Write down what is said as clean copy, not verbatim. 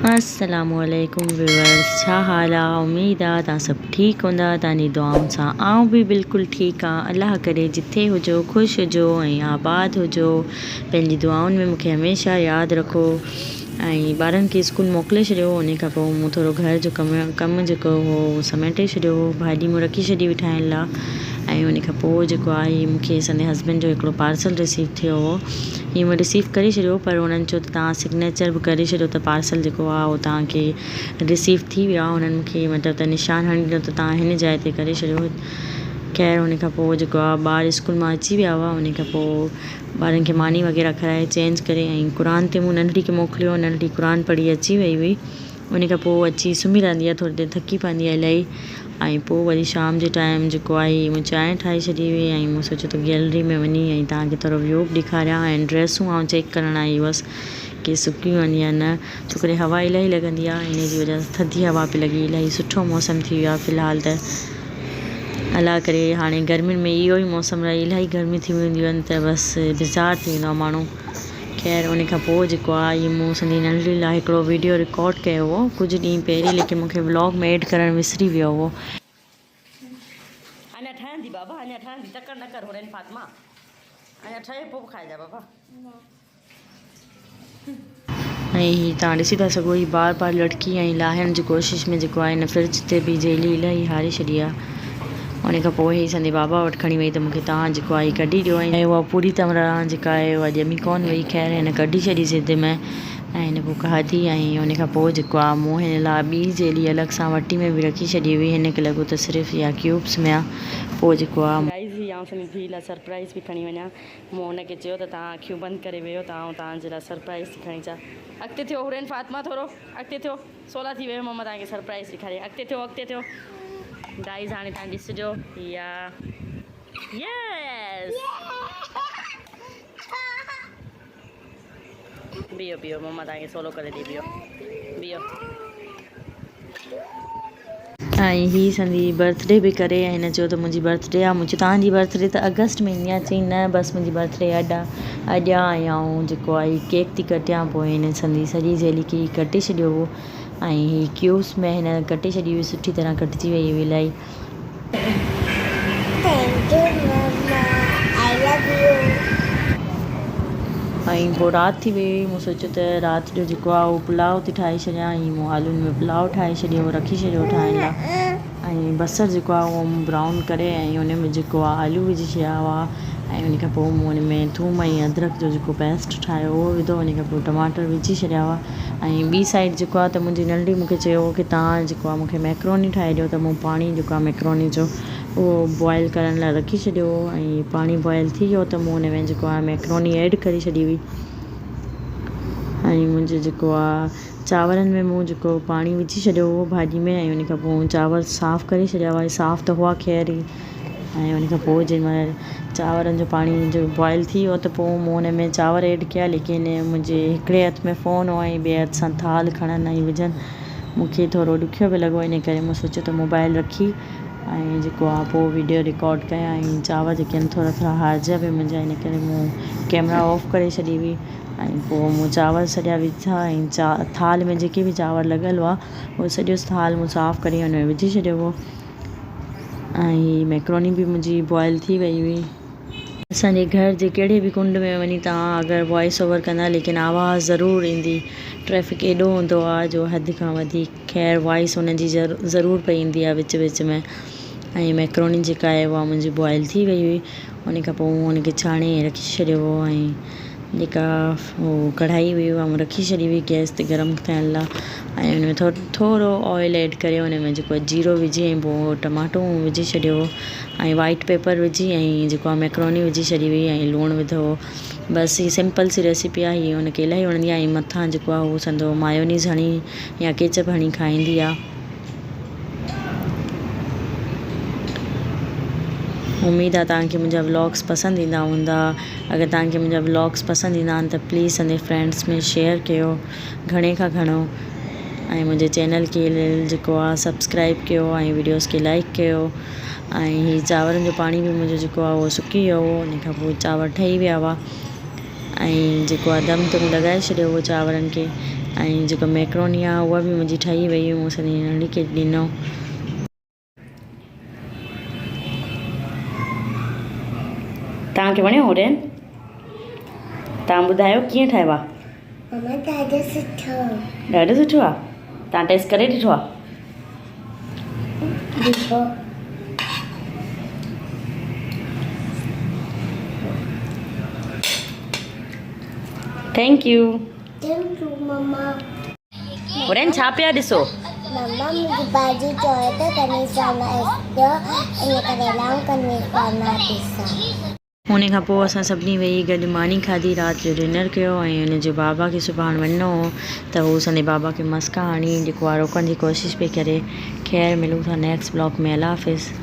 السلام عليڪم ويورس ڇا حال آ اميد آ تان سڀ ٺيڪ هوندا تان جي دعائن سان آئون به بلڪل ٺيڪ آ الله ڪري جٿي هجو خوش هجو ۽ آباد هجو پنهنجي دعائن ۾ مونکي هميشه ياد رکو ۽ ٻارن کي اسڪول موڪلي ڇڏيو هو انهي کان پوء مون ٿورو گهر جو ڪم ڪم جيڪو هو اهو سميٽي ڇڏيو هو ڀاڄي مون رکي ڇڏي هئي ٺاهڻ لاء ۽ انهي کان پوء جيڪو آهي مون کي سندي هسبينڊ جو هڪڙو پارسل رسيو ٿيو هو هي مون رسيو ڪري ڇڏيو پر انهن چيو ته توهان سگنيچر به ڪري ڇڏيو ته پارسل جيڪو آهي اهو توهان کي رسيو ٿي ويو آهي انهن مون کي مطلب ته نشان هڻي ڏنو ته توهان هن جاء تي ڪري ڇڏيو خير انهي کان پوء جيڪو آهي ٻار اسڪول مان اچي ويا هئا انهي کان پوء ٻارن کي ماني وغيره کارائي چينج ڪري ۽ قرآن تي مون ننڍڙي کي موڪليو ننڍڙي قرآن پڙهي اچي وئي هئي ان کان پوء اچي سمهي رهندي آهي ٿوري دير ٿڪي پوندي آهي الاهي ۽ پوء وري شام جي ٽائيم جيڪو آهي مون چانهه ٺاهي ڇڏي هئي ۽ مون سوچيو ته گيلري ۾ وڃي ۽ توهان کي ٿورو ويو به ڏيکاريان ۽ ڊريسون آئون چيڪ ڪرڻ آئي هئس ڪي سڪيون آهن يا نه ڇوڪري هوا الاهي لڳندي آهي ان جي وجه سان ٿڌي هوا پئي لڳي الاهي سٺو موسم ٿي ويو آهي في الحال ته الله ڪري هاڻي گرمين ۾ اهو ئي موسم رهي الاهي گرميون ٿي وينديون آهن ته بس بيزار ٿي ويندو آهي ماڻهو خير ان کان پوء جيڪو آهي هي مون سندي ننڍڙي لاء هڪڙو ويڊيو رڪارڊ ڪيو هو ڪجهه ڏينهن پهرين ليڪن مون کي ولاگ ۾ ايڊ ڪرڻ وسري ويو هو. اڃا ٺهندي بابا اڃا ٺهندي تڪڙ نه ڪر هورين فاطمه اڃا ٺهي پوء به کائجا بابا. ۽ هي توهان ڏسي ٿا سگهو هي بار بار لڙڪي ۽ لاهڻ جي ڪوشش ۾ جيڪو آهي هن فرج تي به جيلي الاهي هاري ڇڏي آهي ان کان پوء هي سندي بابا وٽ کڻي وئي ته مونکي توهان جيڪو آهي ڪڍي ڏيو ۽ اها پوري طرح جيڪا آهي اها ڄمي ڪونه وئي خير هن ڪڍي ڇڏي ضد ۾ ۽ هن پوء کاڌي ۽ ان کان پوء جيڪو آهي مون هن لاء ٻي جيلي الڳ سان وٽي ۾ به رکي ڇڏي هئي هن کي لڳو ته صرف اها ڪيوبس ۾ آهي پوء جيڪو آهي. گائز هي آئون سندي ڌيء لاء سرپرائز پئي کڻي وڃان مون هن کي چيو ته توهان اکيون بند ڪري ويهو ته آئون توهان جي لاء سرپرائيز ٿي کڻي اچان. اڳتي ٿيو حورين فاطمه ٿورو اڳتي ٿيو سولا ٿي ويهو ماما توهان کي سرپرائيز ڏيکاريان اڳتي ٿيو اڳتي ٿيو. گائيز هاڻي توهان ڏسجو يا يس بيهو بيهو ماما توهان کي سولو ڪري ڏي بيهو بيهو. ۽ هي سندي برٿ ڊي به ڪري ۽ هن چيو ته منهنجي برٿ ڊي آ مون چيو توهان جي برٿ ڊي ته آگسٽ ۾ ايندي آ چيائين نه بس منهنجي برٿ ڊي اڄ آ اڄ آ ۽ آئون جيڪو آ هي ڪيڪ ٿي ڪٽيان پوء هن سندي سڄي جيلي ڪيڪ ڪٽي ڇڏيو هو ۽ هي ڪيوبس ۾ هن ڪٽي ڇڏي هئي سٺي طرح ڪٽجي وئي هئي الاهي. Thank you mama I love you. ۽ پوء رات ٿي وئي هئي مون سوچيو ته رات جو جيڪو آهي اهو پلاء ٿي ٺاهي ڇڏيان ۽ مون آلن ۾ پلاء ٺاهي ڇڏيو رکي ڇڏيو ٺاهڻ لاء ۽ بصر جيڪو آهي اهو مون برائون ڪري ۽ ان ۾ جيڪو آهي آلو وجهي ڇڏيا هئا ۽ ان کان پوء مون ان ۾ ٿوم ۽ ادرڪ جو جيڪو پيسٽ ٺاهيو اهو وڌو ان کان پوء ٽماٽر وجهي ڇڏيا هئا ۽ ٻي سائيڊ جيڪو آهي ته منهنجي ننڍي مون کي چيو هو ڪي توهان جيڪو آهي مون کي ميڪروني ٺاهي ڏيو ته مون پاڻي جيڪو آهي ميڪروني جو اهو بوائل ڪرڻ لاء رکي ڇڏيو هو ۽ پاڻي بوائل ٿي ويو ته مون ان ۾ جيڪو آهي ميڪروني ايڊ ڪري ڇڏي هئي ۽ منهنجو جيڪو آهي چانورن ۾ مون جيڪو پاڻي وجهي ڇڏيو هو ڀاڄي ۾ ۽ ان کان پوء چانور صاف ڪري ڇڏيا هئا صاف ته هئا خير ئي ۽ ان کان پوء جنهن مهل چانورن جو پاڻي جو بوائل ٿي ويو ته پوء مون ان ۾ چانور ايڊ ڪيا ليڪن منهنجي هڪڙي هٿ ۾ فون هو ۽ ٻئي هٿ سان ٿالهه کڻن ۽ وجهن مون کي ٿورو ڏکيو پيو لڳو ان ڪري مون سوچيو ته موبائل رکي ۽ جيڪو آ پوء وڊيو رڪارڊ ڪيان ۽ چانور جيڪي آهن ٿورا ٿورا هارجيا به منهنجا ان ڪري مون ڪيمرا آف ڪري ڇڏي هئي ۽ پوء مون چانور سڄا وڌا ۽ ٿالهه ۾ جيڪي به چانور لڳل هئا اهو سڄو ٿالهه مون صاف ڪري ان ۾ وجهي ڇڏيو هو ۽ ميڪروني به منهنجي بوائل ٿي وئي هئي. اسان جي گهر جي ڪهڙي به ڪنڊ ۾ وڃي توهان اگر وائس اوور ڪندا ليڪن آواز ضرور ايندي ٽريفڪ ايڏو هوندو آ جو حد کان وڌيڪ خير وائس ان جي ضرور پئي ايندي آ وچ وچ ۾ ۽ ميڪروني جيڪا آهي اها منهنجي بوائل ٿي وئي هئي ان کان پوء مون ان کي ڇاڻي رکي ڇڏيو هو ۽ جيڪا هو ڪڙهائي هئي اها مون رکي ڇڏي هئي گئس تي گرم ٿيڻ لاء ۽ ان ۾ ٿورو آئل ايڊ ڪري ان ۾ جيڪو آهي جيرو وجهي ۽ پوء ٽماٽو وجهي ڇڏيو هو ۽ وائيٽ پيپر وجهي ۽ جيڪو آهي ميڪروني وجهي ڇڏي هئي ۽ لوڻ وڌو هو بس هي سمپل سي ريسيپي آهي هي ان کي الاهي وڻندي آهي ۽ مٿان جيڪو آهي هو سندو مايونيز هڻي يا ڪيچپ هڻي کائيندي آهي. اميد آ توهان کي منهنجا ولاگس پسند ايندا هوندا اگر توهان کي منهنجا ولاگس پسند ايندا آهن ته پليز سندي فرينڊس ۾ شيئر ڪيو گهڻي کان گهڻو ۽ منهنجي چينل کي جيڪو آ سبسڪرائب ڪيو ۽ ويڊيوز کي لائڪ ڪيو ۽ هي چانورن جو پاڻي به منهنجو جيڪو آ اهو سڪي ويو هو ان کان پوء چانور ٺهي ويا هئا. ۽ جيڪو آهي دم تم لڳائي ڇڏيو هو چانورن کي ۽ جيڪو ميڪروني آهي اها به منهنجي ٺهي وئي مون سڄي ننڍي کي ڏنو. توهان کي وڻيو هورين؟ توهان ٻڌايو ڪيئن ٺاهيو آهي؟ ماما ڏاڍو سٺو. ڏاڍو سٺو آهي؟ توهان ٽيسٽ ڪري ڏٺو آهي؟ ڏٺو. Thank you. Thank you mama. Hoorain ڇا پيا ڏسو؟ ماما منهنجي باجي چوي ته ڪنيشا نه اچجو ان ڪري آئون ڪنيشا نه ڏسان. ان کان پوء اسان سڀني ويهي گڏ ماني کاڌي، رات جو ڊنر ڪيو ۽ ان جي بابا کي سڀاڻ وڃڻو هو ته هو سندي بابا کي مسڪا هڻي جيڪو آ روڪڻ جي ڪوشش پئي ڪري. خير ملون ٿا نيڪسٽ بلاگ ۾ الله حافظ.